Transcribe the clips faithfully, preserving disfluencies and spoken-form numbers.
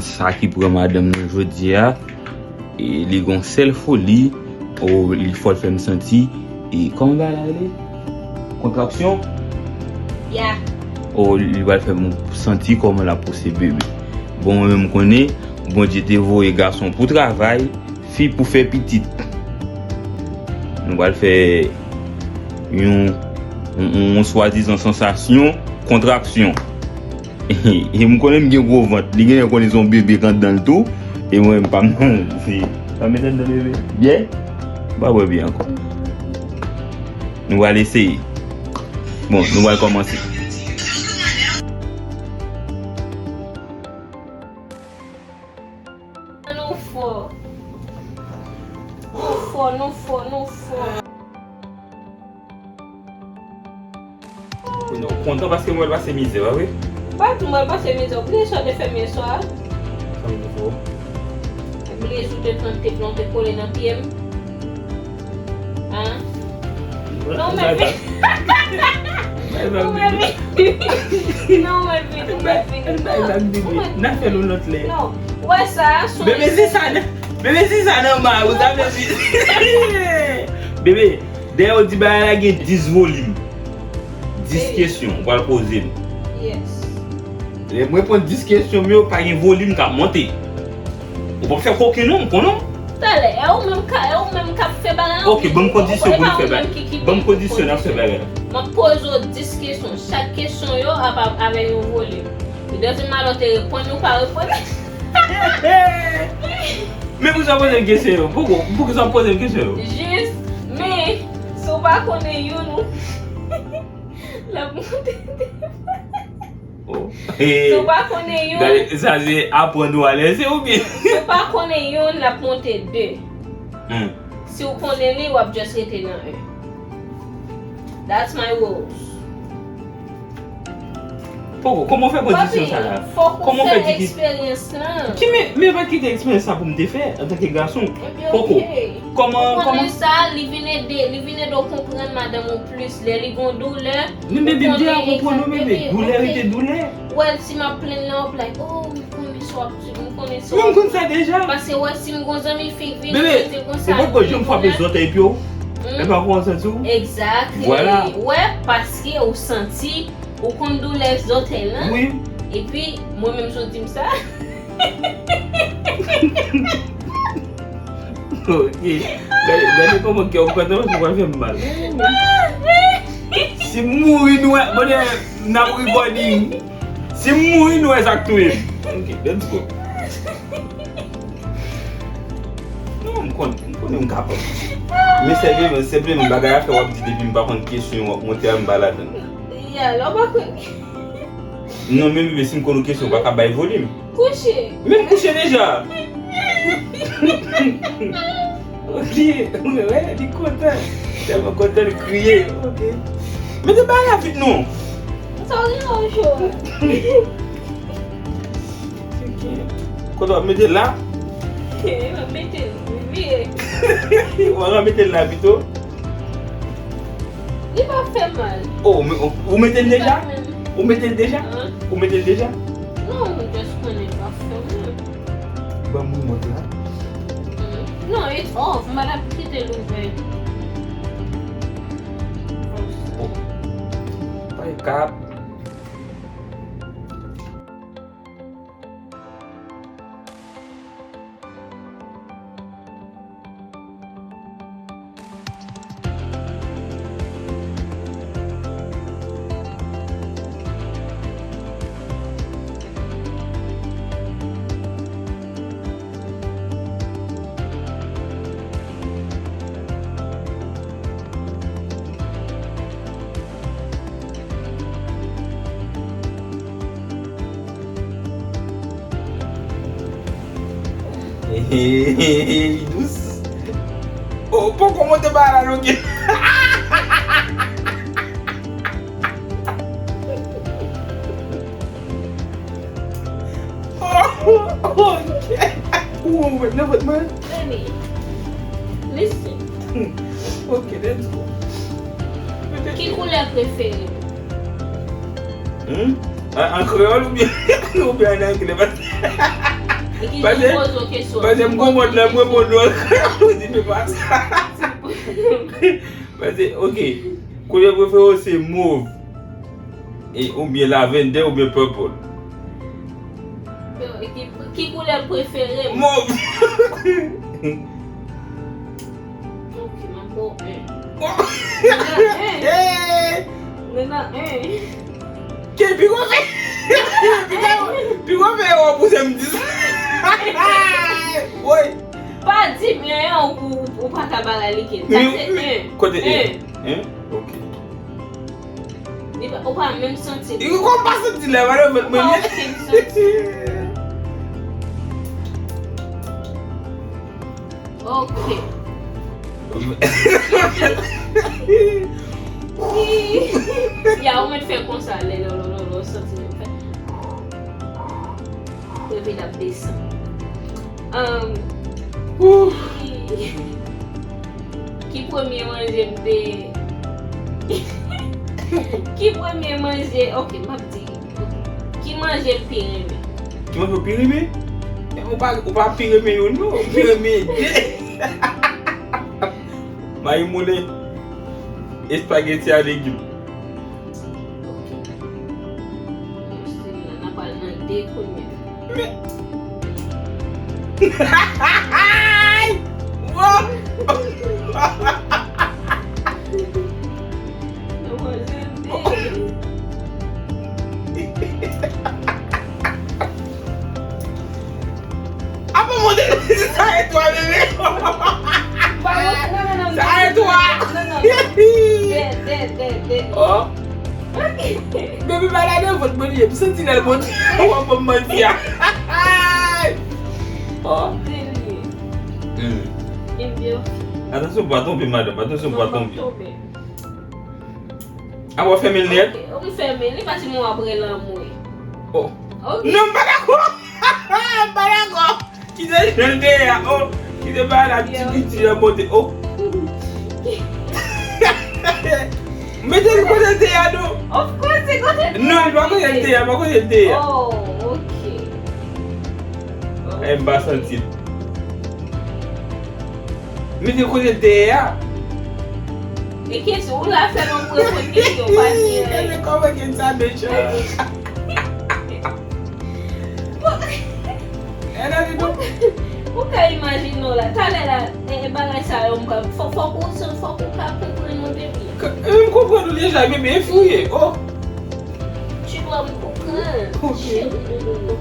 Sa ki pran madanm nan jodi a, e li gon sèl foli, o, li fò l fè m santi, e kòman bagay la rele? Kontraksyon? Ya. O, li pral fè m santi kòman l ap pouse bebe. Bon, mwen menm konnen, Bondye te voye gason pou travay, fi pou fè pitit. Nou pral fè yon, yon, yon, yon swadizan sansasyon, kontraksyon. E m konnen m gen gwo vant. Li genlè konnen se yon bebe k anndan l tou. E mwen, m pa m non. Se, pa met anndan bebe. Byen? M pa bwè byen ankò. Nou pral eseye. Bon, nou pral kòmanse. Nou fò. Nou fò, nou fò, nou fò. Ou kontan paske m wè l pase mizè, pa vre? M pa di m wè l pase mizè. Ou bliye sa w te fè m yè swa a? Sa m te fè w? Ou bliye si w te pran tep la, w te kole nan pye m? Hein? Non, men vini. Non, men vini. Non, men vini. Non, men vini. N a fè l yon lòt lè. Non. Ou wè sa, se yon... Bebe, se sa nan, bebe, se sa nan ma, ou sa vle di. Bebe, dèyè ou di bagay la gen dis volim. Dis kesyon, ou pral poze m. Yes. Lè m reponn dis kesyon m yo, pa gen volim k ap monte. Ou p ap fè koken non, m konnen w. Talè, e ou menm ka, e ou menm k ap fè bagay la. Ok, ban m kondisyon pou nou fè bagay. Ban m kondisyon n ap fè bagay la. M ap poze w dis kesyon. Chak kesyon yo ap, ap avè yon volim. E dezyèm la, lè w te reponn, ou pa reponn. Men poukisa w poze m kesyon yo? Poko, poukisa w poze m kesyon yo? Jis, men, si w pa konnen youn, ou l ap monte. Oh. Si w pa konnen youn. Gade, sa se aprann ou alèze oubyen? Si w pa konnen youn, l ap monte de. Hmm. Si w konnen li, w ap just rete nan en. That's my rules. Poko, kòman w fè kondisyon sa la? Papi, fòk ou fè eksperyans lan. Ki men, men pa kite eksperyans sa pou m te fè antanke gason. Poko. Kòman, kòman sa, li vin ede, li vin ede w konprann madanm ou plis. Lè li gon doulè, men bebe, m deja konprann ou, bebe. Doulè rete doulè. Well, si m ap plenn la, w ap like, oh, m konnen sa w ap di, m konnen sa w ap di. Wi, m konn sa deja. Paske, wè, si m gon zanmi fi k vini, li di konsa, ou poko janm frape zòtèy pye w? Hmm? E pa konsa w santi w? Exactly. Vwala. Wè, paske ou santi, ou konn doulè zòtèy lan. Wi. Epi, mwen menm, si w di m sa. Ok. Gade, gade kòman kè w kontan paske w pral fè m mal. Si m mouri, nou wè, bonè, n ap recording. Si m mouri, nou wè sa k touye m. Ok, let's go. Non, m konn, m konnen m kapab. Men senpleman, senpleman, bagay a fè w ap di depi m pa konn kesyon w ap monte a, m pa ladann. Ya, lè w pa konn. Non, men bebe, si m konn yon kesyon, w pa ka bay volim. Kouche. Men m kouche deja. Ok, wè, li kontan. Tèlman kontan, li kriye. Ok. Mete bagay la vit non. Sa w gen nan cho? Ok. Kote w ap mete l la? Eh, m ap mete l, vire. W ap mete l la pito? Li pa fè mal. Oh, men, ou, ou mete l deja? Li pa fè mal. Ou mete l deja? Hein? Ou mete l deja? Non, m just konnen l pa fè mal. Ban m remòt la. Hmm. Non, it's off. M pa t ap kite l ouvè. Oh. Pa e kap. Li dous. Oh, poko monte ba la, Logi. Oh, ok. Ou wè nan vant mwen? Honey, listen. Ok, let's go. Ki koulè prefere w? Hmm? An, an kreyòl oubyen, oubyen an anglè? Paske Ki jan poze w kesyon? Paske m konprann lè m reponn nou, ou di, "Men pa sa." Paske, ok, koulè prefere w se mov. E, oubyen lavender, oubyen purple. Ki, ki koulè m prefere? Mov. Ok, m ap ba w en. Mwen nan en. Mwen nan en. Ke pi gwo fè, pi gwo, pi gwo fè erè pou se m di sa. Woy. Pa di m en, ou, ou, ou pa ka bagay like. Sa se en. Kote en? En. Ok. Li pa, ou pa menm santi. Li kòm pa santi lè, pa de mwen. Ou pa okenn santi. Ok. Ya, ou mèt fè konsa, lè, lè, lè, lè, lè, santi, fè. Yo vin ap desann. Um, ki, ki premye manje m te. Ki premye manje? Ok, m ap di. Ok. Ki manje m pi renmen? Ki manje w pi renmen? Ou pa, ou pa pi renmen youn, non. Ou pi renmen de. Mayi moulen, espageti a legim. Ok. N ap al nan de kounye a. Men. Wow! Nou manje de. Apa monte sa e twa, bebe. Sa e twa. Oh. Bebe, pa la nan vant mwen li ye. M santi lè l monte. W ap ban m manti a. Oh. Hmm. Atansyon pou pa tonbe, madanm. Atansyon pou pa tonbe. Apa w fèmen l nèt? Ok, m fèmen li paske mwen ap rele anmwe. Oh. Ok. Non, m pa dakò. M pa dakò. Kite jan l te ye a, oh. Kite bagay la ti piti an monte, oh. Mete l kote l te ye a, non. Of course, se kote l te ye a. Non, li pa kote l te ye a, pa kote l te ye a. Oh, ok. Ay, m pa santi l. Mete kote l te ye a. E kesyon, ou la fè m anmwe reponn kesyon, pa di anyen. Gade kòman gen sa, mesye. Ou ka imajine w la. Talè la, e, e bagay sa yo, m ka, fò, fòk ou, fòk ou ka konprann mwen, bebe. M konprann ou deja, bebe, e fou ye. Oh. Tu dois me comprendre. Ok. Chérie, doudou.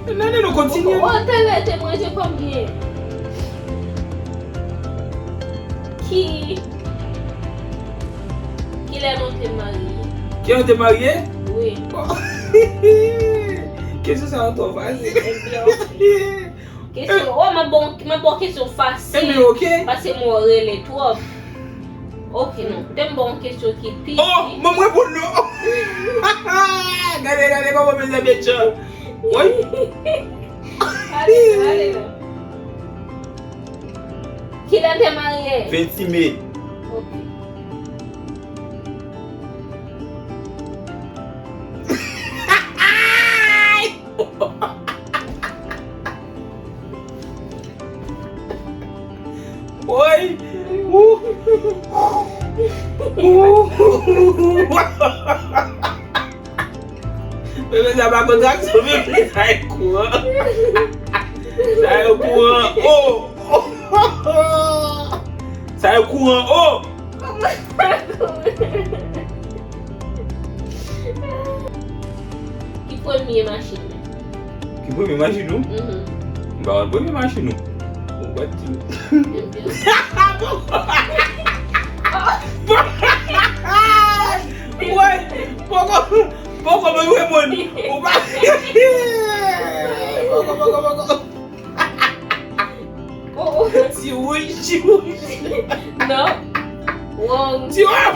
Nan, nan, nou kontinye. Oh, talè te manje konbyen? Ki, kilè nou te marye? Kilè nou te marye? Wi. Kesyon sa yo twò fasil. Kesyon, oh, mwen bon, mwen bon kesyon fasil. Ebyen, ok. Paske mwen rele twòp. Ok, non. Te m bon kesyon ki pi. Oh, mwen mwen bon non. Gade, gade kòman mezanmi chan. Woy. Ale, ale, non. Kilè te marye? Vennsis me. Ok. Woy. Ou. Ou. Bebe, sa pa kontraksyon, bebe, sa e kouran. Sa e kouran, oh. Sa e kouran, oh. Ki premye machin ou? Ki premye machin ou? Mhm. M pa konn premye machin ou. Ou pa di. Bon. Bon. Woy, poko, poko mwen reponn. Ou pa. Poko, poko, poko. Oh, oh. Ti wouj, ti wouj. Non. Wrong. Ti wouj.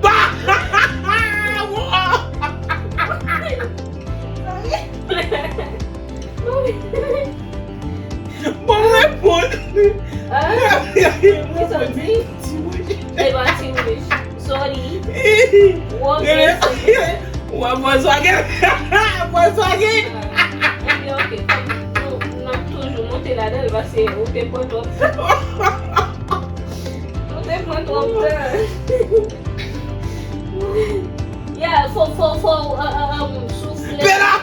Ba. Bon reponn. Ah. Kisa w di? Ti wouj. E pa ti wouj. Sorry. Wrong answer. Wa Volkswagen. Volkswagen. Ah, ebyen, Ok, fòk nou, n ap toujou monte ladan l, paske ou te pran twòp tan. Ou te pran twòp tan. Yeah, fò, fò, fò, uh, uh, um, soufle. Bella!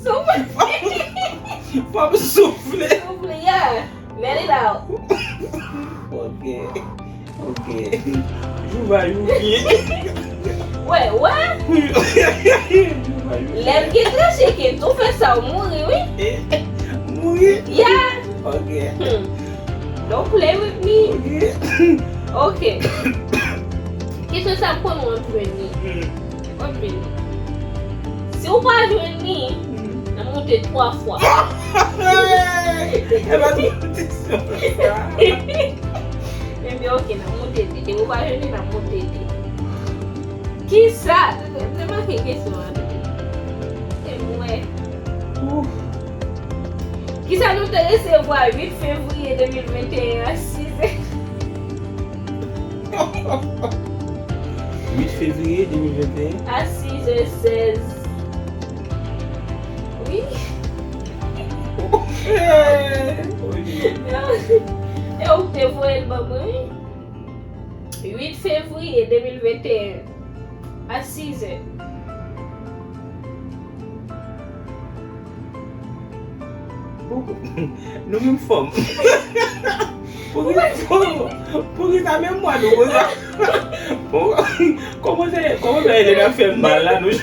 Soufle. Fò m soufle. Soufle, yeah. Let it out. Ok. Ok. Jouva Youki. Wè, wè. Jouva Youki. Lè l gen tranche ke tou fè sa, w mouri, wi. Eh, mouri? Yeah. Ok. Hmm. Don't play with me. Ok. Ok. Kesyon sa m konnen w ap jwenn li. Hmm. W ap jwenn li. Si w pa jwenn li, hmm, n ap monte twa fwa. E pa konpetityon sa. Ebyen, ok, n ap monte de. Depi w pa jwenn li, n ap monte de. Kisa? M te make kesyon an tou. E mwen. Ouf. Kisa nou te resevwa uit fevriye de mil venteyen a sizè? Uit fevriye de mil venteyen? A sizè sèz. Wi. E ou te voye l ban mwen, wi. Uit fevriye de mil venteyen a sizè. Nou menm fanm. Poukisa, poukisa menm mwa nou konsa? Kòman sa, kòman sa Elena fè m mal la nou?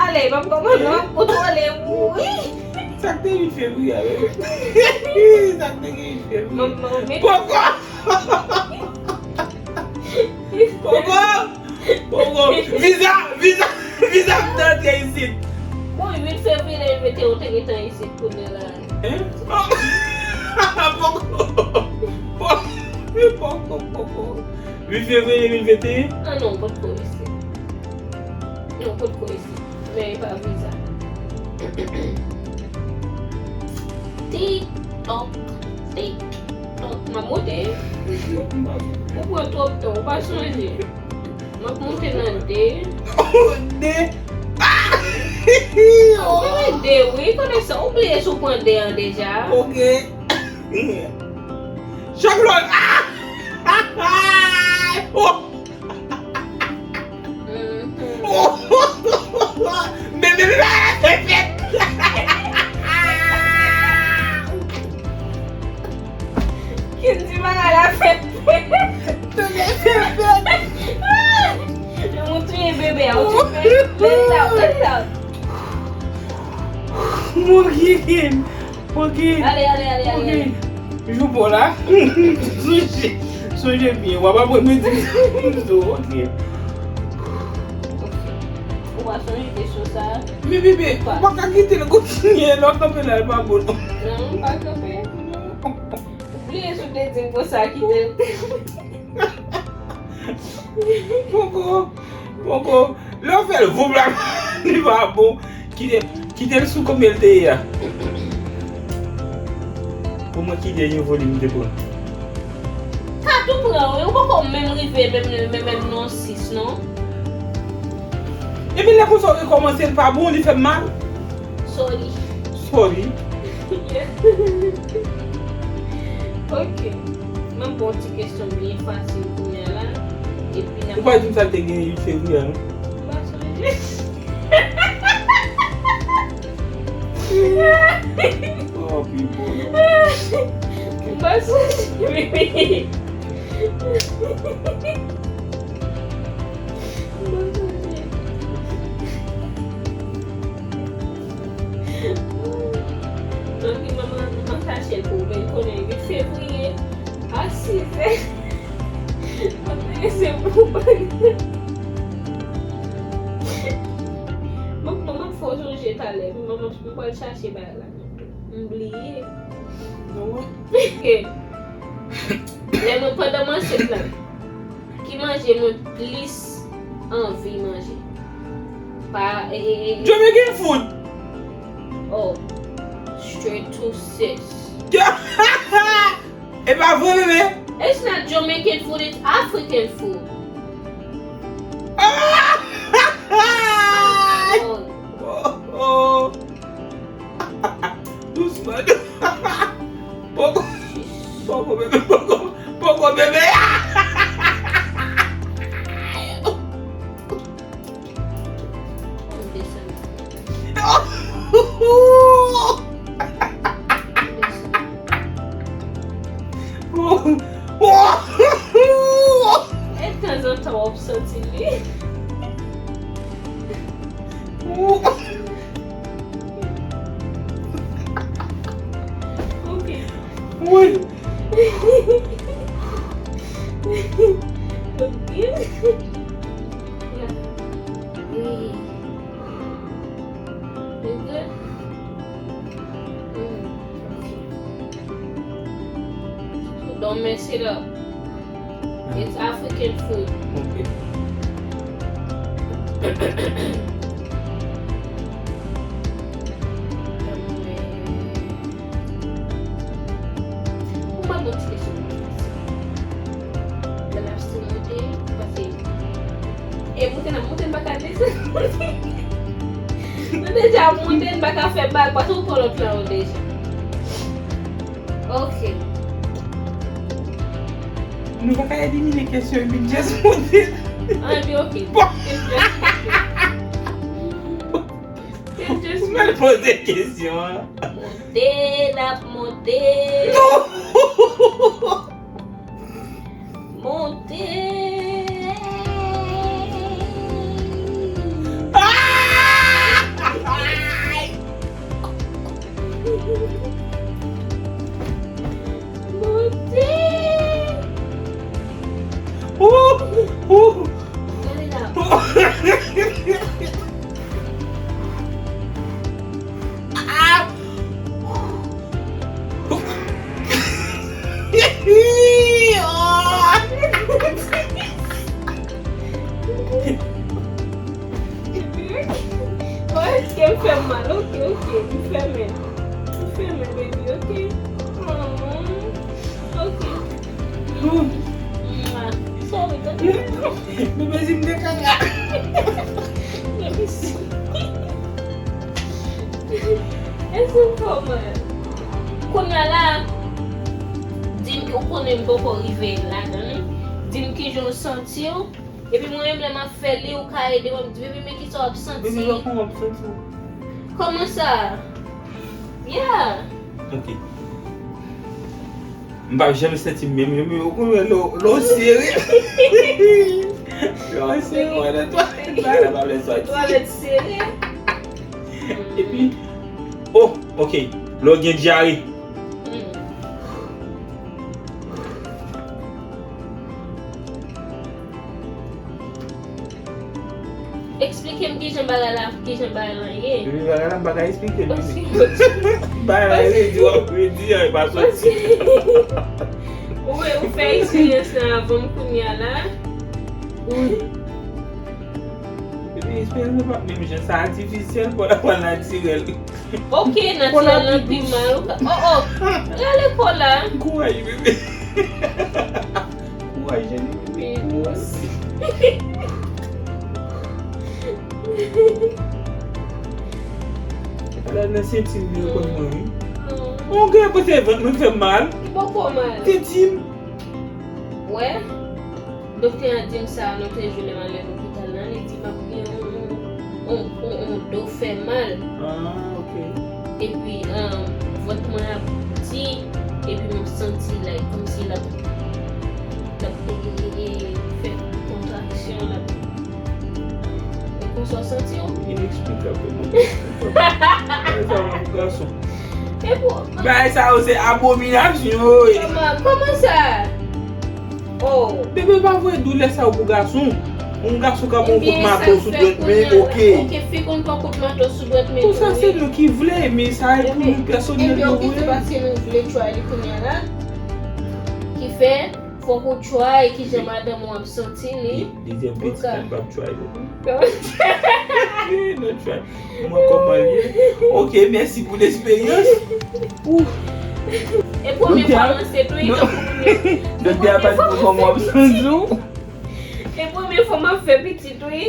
Ale, m ap kòmanse, m ap kontwole w, wi. Sa k te uit fevriye a, bebe? Sa k te gen uit fevriye? Poko! Poko! Poko! Viza! Viza! Viza m te antre isit! Bon, uit fevriye de mil venteyen ou te gentan isit kounye a la. Hein? Poko! Poko! Poko! Poko! Uit fevriye de mil venteyen? Ah non, potko isit. Non, potko isit. Men e pa viza. Tik tòk, tik tòk. M ap monte. Ou pran twòp tan, ou pa sonje. M ap monte nan de. De. Ah! Ou konnen de, wi. Konnen sa, ou bliye si w pran de an deja. Ok. Chak lòt. Ah! Oh! Mhm. Men, men, men, men, men, men. Kendy bagay la fèt. Tande fèt. Ou touye bebe a, ou touye. Let it out, let it out. Mwen gen. Ok. Ale, ale, ale, ale, ok, ale. Jou bon la. Sonje, sonje byen. W ap aprann mwen di m sa. Ok. Ok. Ou pa sonje kesyon sa a? Men bebe, ou pa ka kite l kontinye. Lè w kanpe la, l pa bon, non. Non, ou pa kanpe. Non. Ou bliye si w te di m konsa, kite l. Poko, poko. Lè w fè l voup la, li pa bon. Kite, kite l sou konbyen l te ye a. Pou mwen, ki dènye volim m te pran? Ka tou pran, wi. Ou poko menm rive, menm, menm, menm nan sis, non? Epi lè konsa w rekòmanse, l pa bon, li fè m mal. Sorry. Sorry. Ok. M ap ba w ti kesyon byen fasil kounye a la. Epi n ap... Ou pa di m sa te gen uit fevriye a, non? M pa sonje. Oh, people. M pa sonje, bebe. M pa sonje. Anpi manman, manman chache l pou ou, men l konnen uit fevriye a sizè. Mwen te rese pou bagay. Mwen, mwen, mwen fò sonje talè. Mwen, mwen, mwen pral chache bagay la. M bliye. Non. Ok. Lè mwen pandan m ansent la. Ki manje mwen plis anvi manje? Pa, e, e, e, e. Jamaican food. Oh, straight to sis. E pa vre, bebe? It's not Jamaican food, it's African food. Poko, poko bebe. E tanzantan w ap santi li. Ok. Wi. Wi. Wi. Li good? Mm, ok. Don't mess it up. It's African food. Ok. Anmwey. Ou pa bon ti kesyon pou mwen. Lè n ap stil monte, pase. E monte n ap monte, n pa ka desann. Nou deja ap monte, n pa ka fè bak, pase ou pran lòt la yo deja. Ok. Nou pa ka elimine kesyon epi just monte. Ah, epi ok. Bon. Epi just monte. Epi just monte. Ou mal poze kesyon an. Monte, n ap monte. Non. Monte. Ah! Monte. Ouh, ouh. Gade la. Ah! Oh, èske m fè m mal? Ok, ok, m fèmen. M fèmen, baby, ok? Oh, ok. Mwah. Sorry, tande. Bebe, si m te ka. Let me see. Èske w fè w mal? Kounye a la, di m, ou konnen m poko rive ladan l. Di m kijan w santi w. Epi mwen menm lè m ap fè li, ou ka ede mwen, m di, bebe, men kisa w ap santi? Bebe, men kòman w ap santi w? Kòman sa? Yeah. Ok. M p ap janm santi m menm, menm, ou konnen lè w, lè w sere. Lè w sere, w nan twalèt, bagay la pa vle soti. Twalèt sere. Epi, oh, ok. Lè w gen dyare. Hmm. Eksplike m kijan bagay la, kijan bagay la ye. Epi bagay la, m pa ka eksplike l, bebe. Bagay la redi, w ap redi, e pa soti. Ou wè, ou fè eksperyans la avan m kounye a la. Wi. Epi eksperyans la pa menm jan, sa atifisyèl, pa, pa natirèl. Ok, natirèl lan pi mal. Oh, oh. Rale kò la. Kouraj, bebe. Kouraj, Jenny, bebe. Kouraj. La nan senti m yo konn mwen, wi. Non. On gade kote vant mwen fè mal. Li poko mal. Te di m. Wè. Doktè a di m sa lòt jou lè m ale lopital la, li di m ap gen yon, yon, yon, yon, yon do fè mal. Ah, ok. Epi, um, vant mwen ap di, epi m ap santi, like, kòmsi l ap, l ap, e, e, e, e, fè kontraksyon, l ap, e konsa w santi w? Ineksplikab, ineksplikab. Bagay sa yo pou gason. E pou... Bagay sa yo se abominasyon, wi. Kòman, kòman sa? Oh. Bebe, pa voye doulè sa yo pou gason. Yon gason ka ba w kout mato sou dwèt men, ok. Ok, fi konn pran kout mato sou dwèt men tou, wi. Tout sa se nou ki vle, men sa e pou nou pèsonèl nou vle. Epi, ok, se paske nou vle try li kounye a la. Ki fè, fòk ou try kijan madanm ou ap santi li. Dezyèm pitit la, m p ap try li. Kòman? No try. Mwen kòman l ye? Ok, mèsi pou lesperyans. Ouf. E premye fwa mwen se tou, e tankou moun yo. Doktè a pa di mwen kòman w ap santi w. E premye fwa m ap fè pitit, wi.